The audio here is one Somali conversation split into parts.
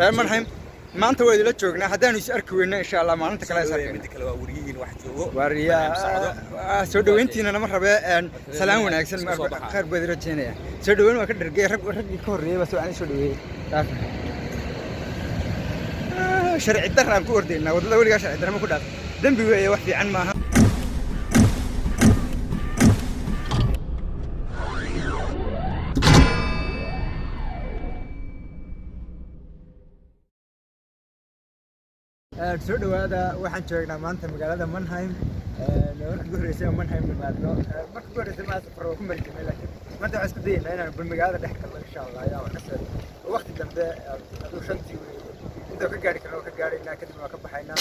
Reer Mannheim, maanta waa idila joognaa. Haddaanu is arki weyno, insha Allah maalinta kale is arkayna. Midda kale waa wariyihiin wax joogo. Waariyaa, soo dhaweyntiina nama rabee. Salaan wanaagsan, khayr baa idin rajeynaya. Soo dhaweyn waa ka dhergay. Rag raggii ka horreeyay baa soo soo dhaweeyey. Sharci darra aan ku ordaynaa waddada. Weligaa sharci darra ma ku dhaaf, dembi weeye, wax fiican maaha. Soo dhawaada. Waxaan joognaa maanta magaalada Mannheim. Markii ugu horreysay oo Mannheim nimaadno, markii ugu horreysay ma safar waa ku mari jirnay, laakiin maanta waxaan isku dayaynaa inaan bal magaalada dhex galno, insha Allah. Ayaa wax kasoo waqti dambe aduu 5-tii weeye, inta ka gaari karno waa ka gaaraynaa, kadib waa ka baxaynaa.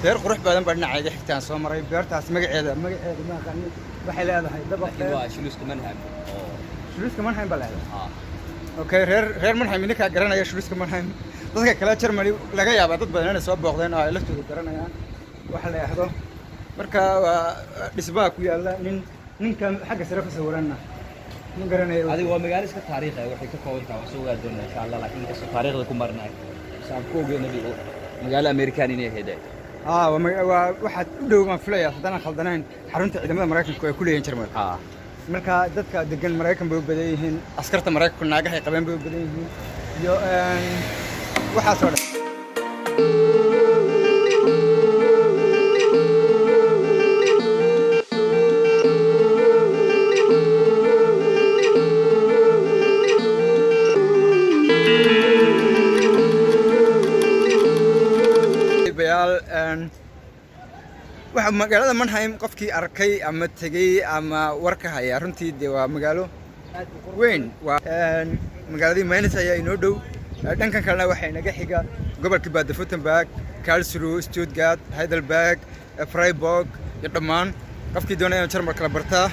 Beer qurux badan baa dhinacayga xigtaan soo maray. Beertaas magaceeda ma aqaanin. Waxay leedahay dabaq. Laakiin waa Schloss-ka Mannheim oo Schloss-ka Mannheim baa leedahay. Okay, reer Mannheim idinkaa garanaya Schloss-ka Mannheim. Dadka kale Germany laga yaabaa dad badan inay soo booqdeen oo ay laftooda garanayaan waxa la yidhaahdo. Marka waa dhismaha ku yaalla nin ninkan xagga sare ku sawiranna nin garanaya. Adiga waa magaalo iska taariikh ah, waxay ka kooban tahay waa soo ogaa doonaa, insha Allah. Laakiin inkastoo taariikhda ku marnay saan ku ogeynay magaalo American inay ahayd. Ah, waa waxaad u dhow baan filayaa, haddaan khaldanayn, xarunta ciidamada Maraykanku ay ku leeyihiin Germany. Marka dadka degan Maraykan bay u badan yihiin, askarta Maraykanku naagahay qabeen bay u badan yihiin iyo waxaasoo dhan. Bayaal waxa magaalada Mannheim qofkii arkay ama tegey ama war ka haya, runtii dee waa magaalo weyn. Waa magaaladii Mainz ayaa inoo dhow. Dhankan kalena waxaa inaga xiga gobolka Baden-Württemberg, Karlsruhe, Stuttgart, Heidelberg, Freiburg iyo dhammaan qofkii doonaya inuu Jarmal kala bartaa.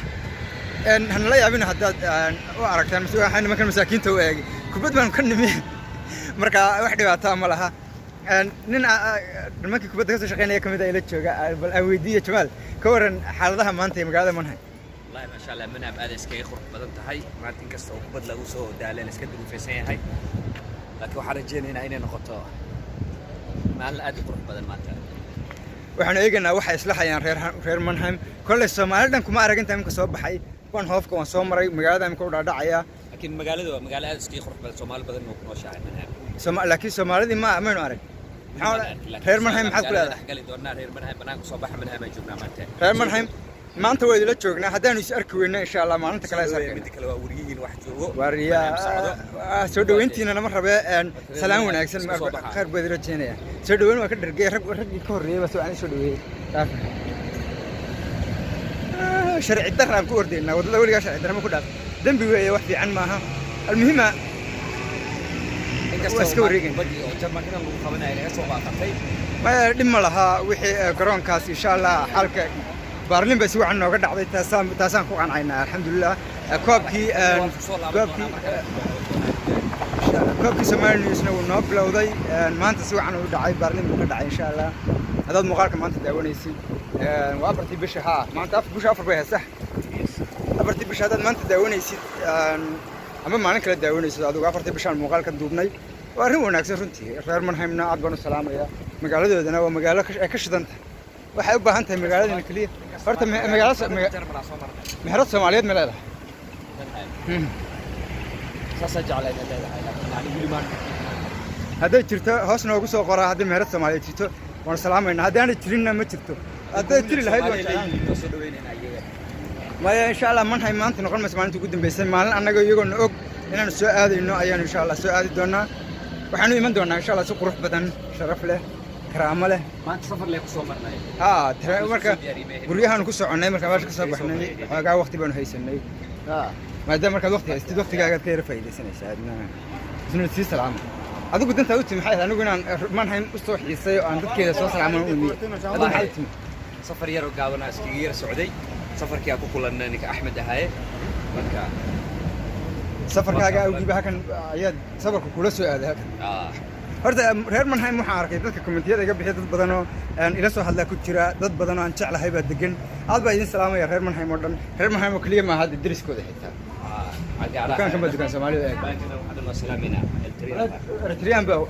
Hanala yaabin haddaad u aragtaan mise waxaa nimankan masaakiinta u eegay. Kubad baan ka nimi, marka wax dhibaataa ma laha. Nin nimankii kubadda kasoo shaqeynaya kamid a ila jooga, bal aan weydiiye. Jamaal, ka waran xaaladaha maanta ee magaalada Mannheim? Wallahi, maasha Allah, Mannheim aad iskaga qurux badan tahay maanta, inkasta oo kubad lagu soo daalay, la iska duruufaysan yahay, laakiin waxaan rajaynaynaa inay noqoto maalin aad u qurux badan maanta. Waxaanu eegaynaa waxay isla hayaan reer Mannheim. Kolley Soomaali dhan kuma arag inta imika soo baxay. Bahnhof-ka waan soo maray, magaalada imika u dhaadhacaya. Laakiin magaalada waa magaalo aad iskaga qurux badan, Soomaali badan oo ku nooshahay Mannheim. Laakiin Soomaalidii ma maynu arag. Reer Mannheim maxaad ku leedahay? Gali doonaa reer Mannheim, banaanka soo baxa. Mannheim ay joognaa maanta. Reer Mannheim, maanta waa idila joognaa. Haddaanu is arki weyno, insha Allah maalinta kale is arkayna. Midda kale waa wariyihiin wax joogo. Waariyaa, soo dhaweyntiina nama rabee. Salaan wanaagsan, khayr baa idin rajeynaya. Soo dhaweyn waa ka dhergay. Rag raggii ka horreeyay baa soo soo dhaweeyey. Sharci darra aan ku ordaynaa waddada. Weligaa sharci darra ma ku dhaaf, dembi weeye, wax fiican maaha. Almuhima waa iska wareegayna. Oo Jarmalkana lagu qabanaya laga soo baaqatay. Maya, dhib ma laha wixii garoonkaas. Insha Allah xalka Baarlin bay si wacan nooga dhacday, taasaan ku qancaynaa, alxamdulilah. Koobkii Somali Newsna wuu noo bilowday maanta, si wacan uu dhacay, Baarlin buu ka dhacay. Insha Allah haddaad muuqaalka maanta daawanaysid, waa 4-tii bisha. Haa, maanta bisha 4 bay ahayd, sax, 4-tii bisha. Haddaad maanta daawanaysid ama maalin kale daawanaysid, adigu 4-tii bishaan muuqaalkan duubnay. Waa arrin wanaagsan runtii. Reer Mannheimna aad baan u salaamaya. Magaaladoodana waa magaalo ay ka shidan tahay. Waxay u baahan tahay magaaladana keliya horta magaalo meherad Soomaaliyeed ma leedahay? Saasaa jeclaa inaad leedahay, laakiin ani weli maan. Hadday jirto hoos noogu soo qoraa. Haddii meherad Soomaaliyeed jirto waan salaamaynaa, haddii aanay jirinna ma jirto. Hadday jiri lahayd waan jeclaan. Soo dhaweynayna iyaga. Maya, insha Allah Mannheim maanta noqon mayso maalinta ugu dambeysay. Maalin annaga iyagoona og inaanu soo aadayno ayaanu insha Allah soo aadi doonaa. Waxaanu iman doonaa insha Allah si qurux badan, sharaf leh, karaamo leh. Maanta safar lee kusoo marnay. Haa, marka guryahaanu ku soconnay, marka meesha ka soo baxnay xoogaa waqti baanu haysanay. Maadaama markaad waqti haystid, waqtigaagaad ka yara faa'iidaysanaysaa. Adna isna sii salaama. Adigu dantaa u timi maxay ahayd? Anigu inaan Mannheim u soo xiisay oo aan dadkeeda soo salaaman u imi. Adigu maxaad u timi? Safar yaroo gaabanaa iskaga yar socday. Safarkii aan ku kulannay ninka Axmed ahaaye marka. Safarkaaga awgiiba halkan ayaad safarka kula soo aaday halkan? Horta reer Mannheim waxaan arkay dadka comment-iyada iga bixiya, dad badan oo aan ila soo hadlaa ku jira, dad badan oo aan jeclahay baa degan. Aad baa idin salaamaya reer Mannheim oo dhan. Reer Mannheim oo keliya maaha, hadda deriskooda xitaa. Dukaankan baa dukaan Soomaali u eg. Baankana waxaan noo salaameynaa Eritrean baa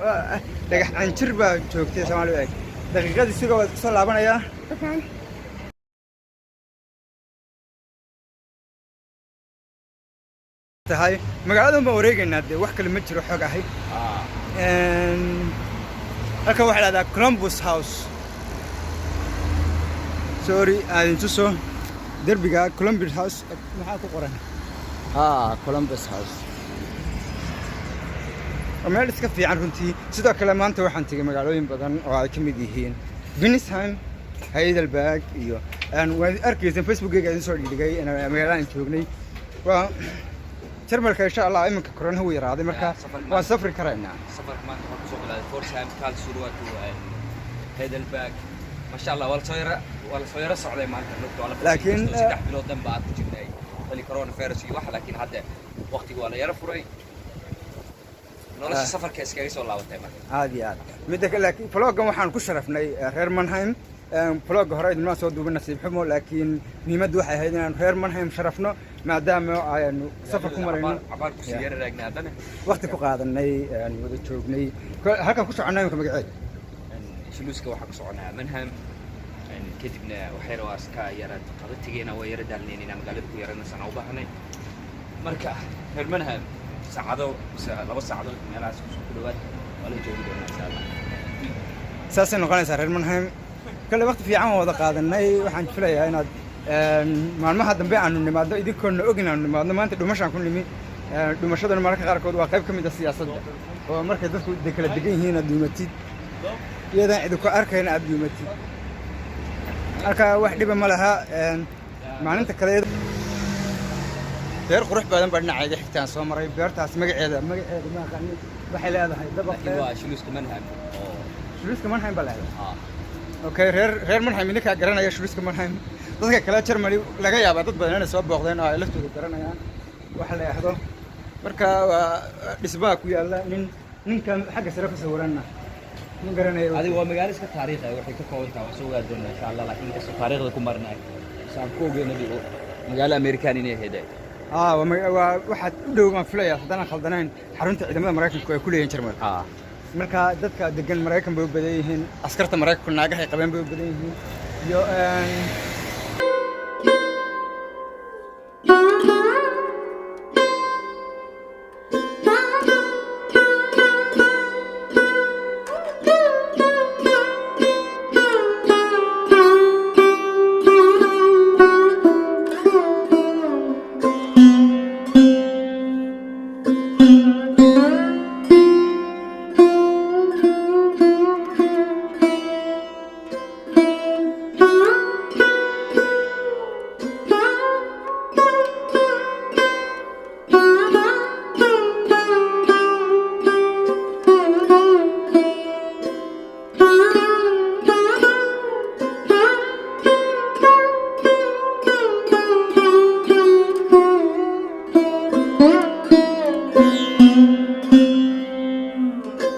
dhagax canjir baa joogtay Soomaali u eg. Daqiiqadii suga, waad kusoo laabanayaa. Tahay magaaladan baan wareegaynaa dee, wax kale ma jiro xog ahay. Halkan waxaa dhahdaa Columbus House. Sorry, aadin tuso derbiga Columbus House maxaa ku qoran. Ha, Columbus House waa meel iska fiican runtii. Sidoo kale maanta waxaan tegey magaalooyin badan oo ay ka mid yihiin Windesheim, Heidelberg iyo waad arkayseen Facebookgayga idin soo dhigdhigay magaaladan joognay. Waa Jarmalka. Insha Allah iminka corona wuu yaraaday, marka waan safri karaynaa. Safarka maanta waxaan kusoo bilaabay Pforzheim, Karlsruhe to Heidelberg. Masha Allah, waa la soo yara socday maanta lugta waa la Laakiin, 3 bilood dhan baa ku jirnay xilli coronavirus iyo wax, laakiin hadda waqtiga waa la yara furay nolosha. Safarka iskaga soo laabatay marka. Aad iyo aad. Midda kale, laakiin vloggan waxaan ku sharafnay reer Mannheim. Vlogga hore idinmaa soo duubin, nasiib xumo, laakiin muhiimaddu waxay ahayd inaan reer Mannheim sharafno maadaama aynu safar ku marayno. Cabaar kusii yara raagnay haddana. Waqti ku qaadanay, aan wada joognay. Halkan ku soconnay imika magaceed? Shuluuska waxaa ku soconaa Mannheim, kadibna waxyar waa iska yara qada tegeyna, waa yara daalneynayna, magaalada ku yaranaysan u baahanay. Marka reer Mannheim saacado mise 2 saacadood meelahaas kusoo ku dhawaad waa la joogi doonaa insha Allah. Saasay noqonaysaa. Reer Mannheim kale waqti fiican waan wada qaadanay. Waxaan filayaa inaad maalmaha dambe aanu nimaadno idinkoona og inaanu nimaadno. Maanta dhumashaan ku nimi. Dhumashaduna mararka qaarkood waa qayb ka mid a siyaasadda, oo markay dadku de kala degan yihiin aad dhuumatid, iyadaan idinku arkayna aad dhuumatid. Marka wax dhiba ma laha. Maalinta kale beer qurux badan baa dhinaca iga xigtaan soo maray. Beertaas magaceeda ma aqaanin. Waxay leedahay dabaq Laakiin waa Shuluuska Mannheim oo Shuluuska Mannheim baa leedahay. Ah. Okay, reer Mannheim idinkaa garanaya Shuluuska Mannheim. Dadka kale Germany laga yaabaa dad badan inay soo booqdeen oo ay laftooda garanayaan waxa la yidhaahdo. Marka waa dhismaha ku yaalla nin ninkan xagga sare ku sawiranna nin garanaya. Adiga waa magaalo iska taariikh ah, waxay ka kooban tahay waan soo ogaa doonaa insha Allah, laakiin inkastoo taariikhda ku marnay saan ku ogeyn adigo magaalo American inay ahayd. Ah, waa waxaad u dhow baan filayaa, haddaan khaldanayn, xarunta ciidamada Maraykanku ay ku leeyihiin Jarmalka. Marka dadka degan Maraykan bay u badan yihiin, askarta Maraykanku naagahay qabeen bay u badan yihiin iyo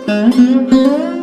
Thank you.